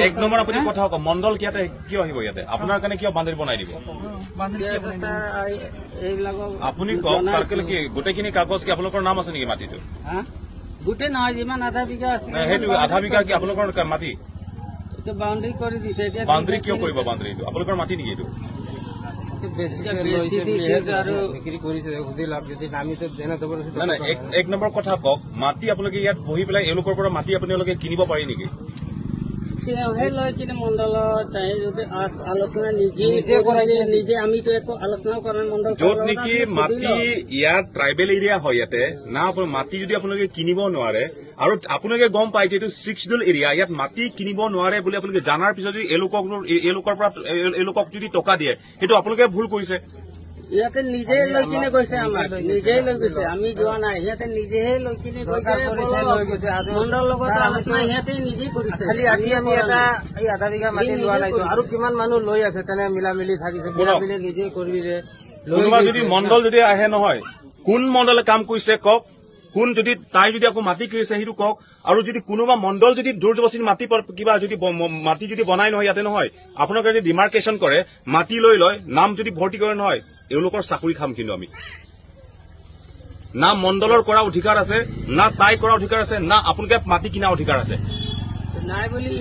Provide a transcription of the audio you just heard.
এক নম্বৰ আপুনি কথা কওক, মণ্ডল ইয়াতে কিয় আহিব? ইয়াতে আপোনাৰ কাৰণে কিয় বাউণ্ডেৰী বনাই দিব? আপুনি কওক, চাৰ্কেল কি গোটেইখিনি কাগজ কি আপোনালোকৰ নাম আছে নেকি মাটিটো? গোটেই নহয়, যিমান আধা বিঘা আছে সেইটো আধা বিঘা কি আপোনালোকৰ মাটি? বাউণ্ডেৰী কৰি দিছে। বাউণ্ডেৰী কিয় কৰিব? বাউণ্ডেৰীটো আপোনালোকৰ মাটি নেকি? এইটো এক নম্বৰ কথা কওক, মাটি আপোনালোকে ইয়াত বহি পেলাই এওঁলোকৰ পৰা মাটি আপোনালোকে কিনিব পাৰি নেকি? তেওঁহে লৈ কিনে মণ্ডলত যদি আলোচনা নিজে আমিতো একো আলোচনাও কৰা নাই মণ্ডল। য'ত নেকি মাটি ইয়াত ট্ৰাইবেল এৰিয়া হয়, ইয়াতে না মাটি যদি আপোনালোকে কিনিব নোৱাৰে আৰু আপোনালোকে গম পায় যে এইটো ছিক্স চিডিউল এৰিয়া, ইয়াত মাটি কিনিব নোৱাৰে বুলি আপোনালোকে জনাৰ পিছত যদি এওঁলোকক যদি টকা দিয়ে, সেইটো আপোনালোকে ভুল কৰিছে। ইয়াতে নিজে লৈ কিনে গৈছে, আমাক নিজে লৈ গৈছে, আমি যোৱা নাই। সিহঁতে নিজেহে লৈ কিনে গৈছে, মণ্ডলৰ লগত আলোচনা সিহঁতে নিজে কৰিছে। খালি আজি আমি এটা এই আধা বিঘা মাটি লোৱা নাই, আৰু কিমান মানুহ লৈ আছে তেনে মিলামিলি থাকিছে, মিলামিলি নিজে কৰিলে। কোনোবা যদি মণ্ডল যদি আহে নহয়, কোন মণ্ডলে কাম কৰিছে কওক, কোন যদি তাই যদি আকৌ মাটি কিনিছে সেইটো কওক। আৰু যদি কোনোবা মণ্ডল যদি জোৰ জবৰদস্তি মাটি কিবা যদি মাটি যদি বনাই নহয় ইয়াতে নহয়, আপোনালোকে যদি ডিমাৰ্কেশ্যন কৰে, মাটি লৈ লয়, নাম যদি ভৰ্তি কৰে নহয়, এওঁলোকৰ চাকৰি খাম। কিন্তু আমি না মণ্ডলৰ কৰা অধিকাৰ আছে, না তাই কৰা অধিকাৰ আছে, না আপোনালোকে মাটি কিনা অধিকাৰ আছে নাই বুলি।